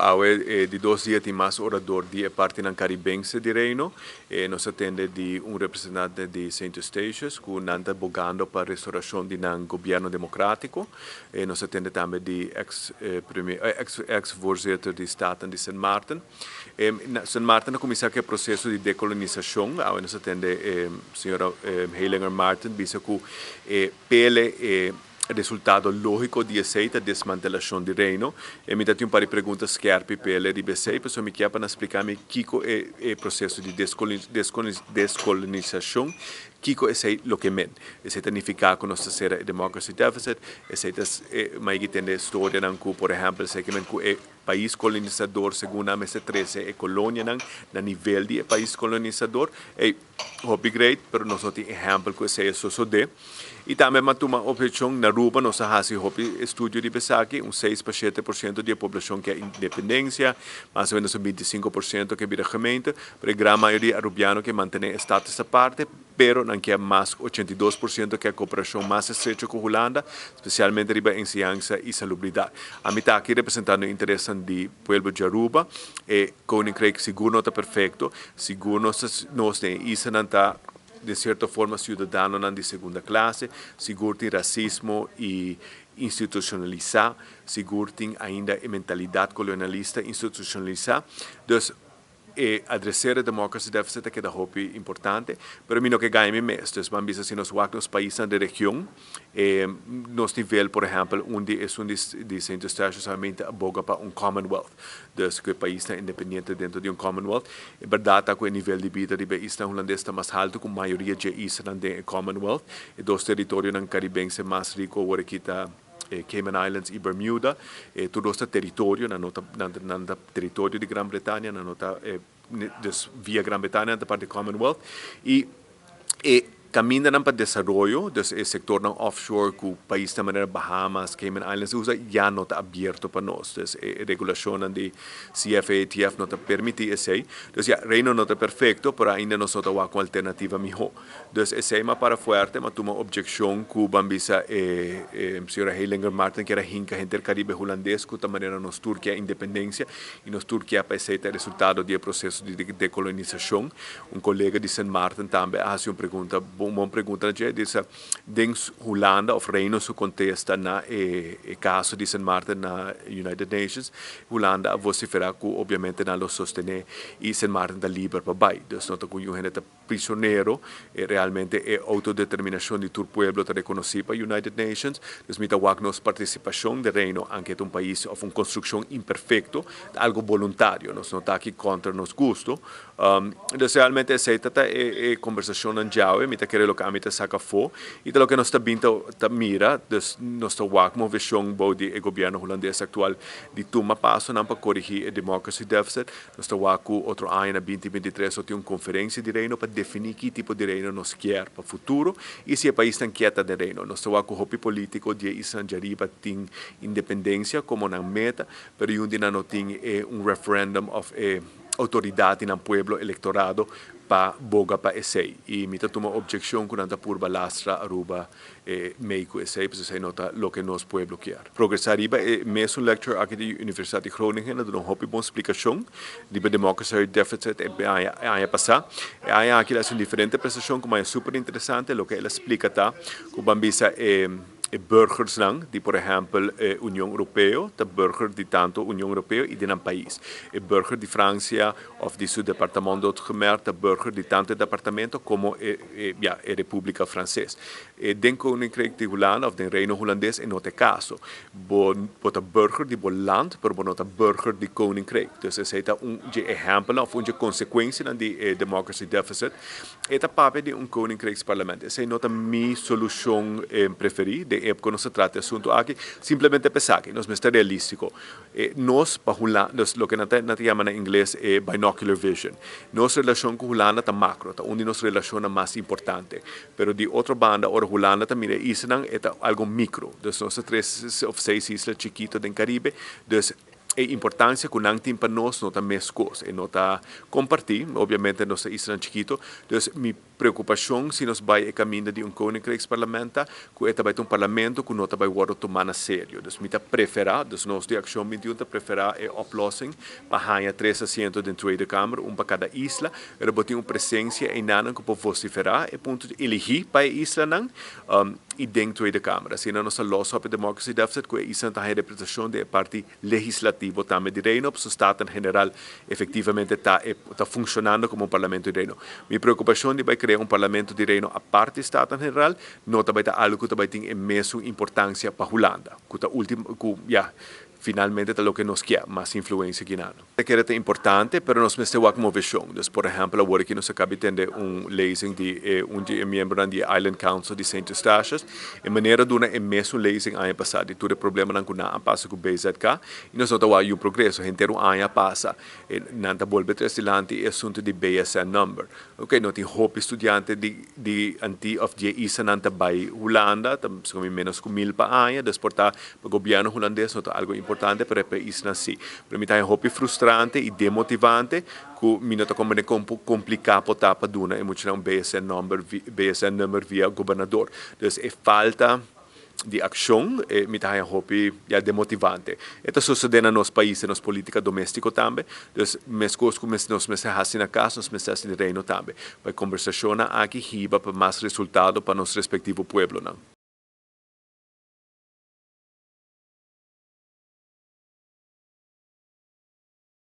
Awe e di dos dia tin mas orador di e partinan Caribense di Reino. Nos a tende di un representante di Sint Eustatius cu nan ta bogando pa restauracion di nan gobierno democratico. Nos a tende tambe di ex premier ex ex voorzitter di Staten di Sint Maarten. Sint Maarten a cuminsa cu e proceso di decolonisacion. Awe nos a tende señora Heylinger Marten bisa cu e pele e Resultado lógiko di esei ta desmantelashon di Reino. E mi ta tin un par di pregunta skèrpi p'e riba esei, pasobra mi kier pa nan splika mi kiko e e proseso di deskolonisashon, kiko esei lo ke men. Esei ta nifiká ku nos ta sera e democracy deficit, esei ta maigi tende storianan ku por ehèmpel esei ke men ku e pais kolonisador segun nan mester trese e kolonianan na nivel di e pais kolonisador. Ey, hopi great, pero nos no tin ehèmpel ku esei a sosodé. I tambe m'a tuma obheshon, na Aruba nos a hasi hopi estudio riba esaki, un 6 pa 7% di e poblashon ke independensia, mas o menos un 25% ke bira gemeente, pero e gran mayoria arubiano ke mantené e status aparte, pero nan ke mas 82% ke koperashon mas estrecho ku Hulanda, spesialmente riba enseñansa i salubridat. Ami ta aki representando e interesnan di pueblo di Aruba. E Koninkrijk sigur no ta perfekto, sigur nos nos den e islanan ta den sierto forma siudadanonan di segunda klase, sigur tin rasismo i institushonalisá, sigur tin ainda e mentalidat kolonialista institushonalisá. Dus e adreser e democracy deficit ta keda hopi importante, pero mi no ke gaña mi mes. Dus ban bisa si nos wak nos paisnan den region, e nos nivel, por ehèmpel, un di esun di Sint Eustatius solamente a boga pa un Commonwealth, dus ku e paisnan independiente dentro di un Commonwealth. E bèrdat ta ku e nivel di bida riba e isla hulandes ta mas haltu ku mayoria dje islanan den e Commonwealth. E dos teritorionan karibense mas riku awor aki ta e Cayman Islands i Bermuda. E tur dos ta teritorio, nan no ta nan ta teritorio di Gran Bretania, nan no ta dus via Gran Bretania nan ta parti di Commonwealth. I e kamindanan pa desaroyo, dus e sektornan offshore ku paisnan manera Bahamas, Cayman Islands usa, ya no ta abierto pa nos. Dus e regulashonnan di CFATF no ta permití esei. Dus ya, Reino no ta perfekto, pero ainda nos no ta wak un alternativa mihó. Dus esei m'a para fuerte, m'a tuma objekshon ku ban bisa e señora Heylinger Marten kier a hinka henter Karibe Hulandes ku ta manera nos tur kier independensia i nos tur kier pa esei ta e resultado di e proseso di dekolonisashon. Un kolega di Sint Maarten tambe a hasi un pregunta, un bon pregunta na dje, di bisa den Hulanda of Reino su kontesta na e kaso di Sint Maarten na United Nations, Hulanda a vosiferá ku obiamente nan lo sostené i Sint Maarten ta liber pa bai. Dus no ta ku niun hende ta prisionero, e realmente e autodeterminacion di tur pueblo ta reconoci pa United Nations, dus mi ta wak nos participacion den Reino, anke ta un pais of un construccion imperfecto, ta algo boluntario, nos no ta aki contra nos gusto. Dus realmente esey ta ta e conversacionnan djawe, mi ta kere loke ami ta saca afo, y ta loke nos ta bin ta mira, dus nos ta wak movecion bou di e gobierno Hulandes actual di tuma pasonan pa corigi e democracy deficit. Nos ta wak ku otro aña na 2023 lo tin un konferensia di Reino pa definí ki tipo di Reino nos kier pa futuro i si e paisnan kier ta den Reino. Nos ta wak ku hopi polítiko di e islan djariba tin independensia komo nan meta, pero yun di nan no tin e un referendum òf e outoridat di nan pueblo elektorado pa boga pa esei. I mi ta tuma objekshon ku nan ta purba lastra Aruba E mei ku esei, pasobra esei no ta loke nos pueblo kier. Progresá riba e mesun lecture aki di Universitat di Groningen a duna un hopi bon splikashon riba democracy deficit e aña e aña pasá. E aña aki el a hasi un diferente presentashon ku maya super interesante. Loke el a splika ta ku ban bisa e e burgersnan di por ehèmpel e Union Europeo ta burger di tantu Union Europeo i di nan pais. E burger di Fransia òf di su departamento d'Outre-mer ta burger di tantu e departamento komo e e ya e Repúblika Franses. E den Koninkrijk di Hulanda òf den Reino Hulandes e no ta e kaso. Bo bo ta burger di bo land, pero bo no ta burger di Koninkrijk. Dus esei ta un dje ehèmpelnan òf un dje konsekuensianan di e democracy deficit. E ta papia di un Koninkrijksparlement. Esei no ta mi solushon preferí den e ku nos ta trata e asuntu aki. Simplemente pa esaki nos mester realístiko. E nos pa Hulanda, dus loke nan ta nan ta yama na ingles e binocular vision. Nos relashon ku Hulanda ta makro, ta un di nos relashonnan mas importante. Pero di otro banda ora Hulanda ta mira e islanan e ta algo mikro. Dus nos ta tres of seis isla chikito den Karibe. Dus. E importancia cu nan tin pa nos no ta mescos, e no ta comparti, obviamente nos ta islanan chikito, dus mi preocupacion si nos bay e caminda di un Koninkrijksparlement ta cu e ta bay ta un parlamento cu no ta bay wordo tuma na serio. Dus mi ta prefera, dus nos di Accion 21 ta prefera e oplossing pa haya tres asiento den Tweede Kamer, un pa cada isla, pero bo tin un presencia eynanan cu por vocifera e punto di eligi pa e islanan y den Tweede Kamer. Asina nos ta los op e democracy deficit cu e islanan ta haya representacion den e parti legislativo tambe di Reino, pasobra Staten-Generaal efectivamente ta e ta funcionando como un Parlamento di Reino. Mi preocupacion di bay crea un Parlamento di Reino apart di Staten-Generaal no ta bay ta algo cu ta bay tin e mesun importancia pa Hulanda, cu ta ultimo cu ya finalmente ta loke nos kier, mas influencia kinano. Ta kere ta importante, pero nos mester wak movecion. Dus por ehempel awor aki nos a cabi tende un lezing di e un di e miembronan di e Island Council di Saint Eustatius. E manera duna e mesun lezing aña pasa di tur e problemanan cu nan a pasa cu BZK y nos no ta wak yun progreso. Henter un aña a pasa e nan ta bolbe tres dilanti e asunto di BSN number. Ok, no tin hopi studiante di di anti of di e islanan ta bay Hulanda, ta segun mi menos cu 1000 pa aña, dus por ta pa gobierno Hulandes no ta algo importante, pero pa e isla si. Pero mi ta haña hopi frustrante y demotivante cu mi no ta comprende con complica por ta pa duna e muchanan un BSN number BSN number via gobernador. Dus e falta di accion mi ta haña hopi ya demotivante. E ta sucede na nos pais den nos politica domestico tambe. Dus mescos cu nos mester haci na cas, nos mester haci den Reino tambe. Pa e conversacionnan aki hiba pa mas resultado pa nos respectivo pueblonan.